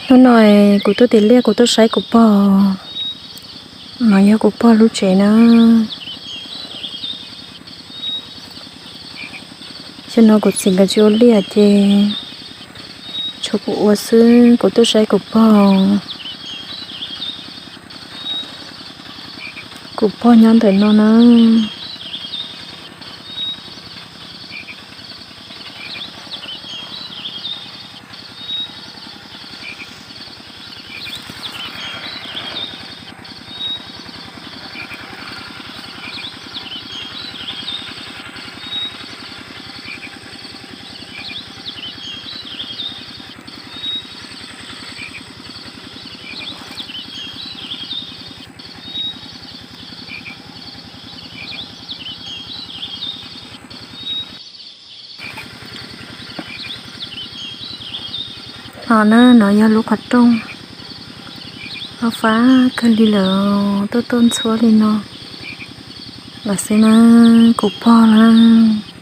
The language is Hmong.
Hnub no kuv tuaj tim liaj kuv tuaj saib kuv pog. No yog kuv pog lub tsev na. Xyoo no kuv txiv nkawd tsis ua liaj ces tshuav kuv ua xwb, kuv tuaj saib kuv pog. Kuv pog nyob ntawm no na. Hos na, no yog lub qhov rooj, fab fab kawg li lawm, tuaj tuaj ntxhuab li no los xwb na, kuv pog lawm.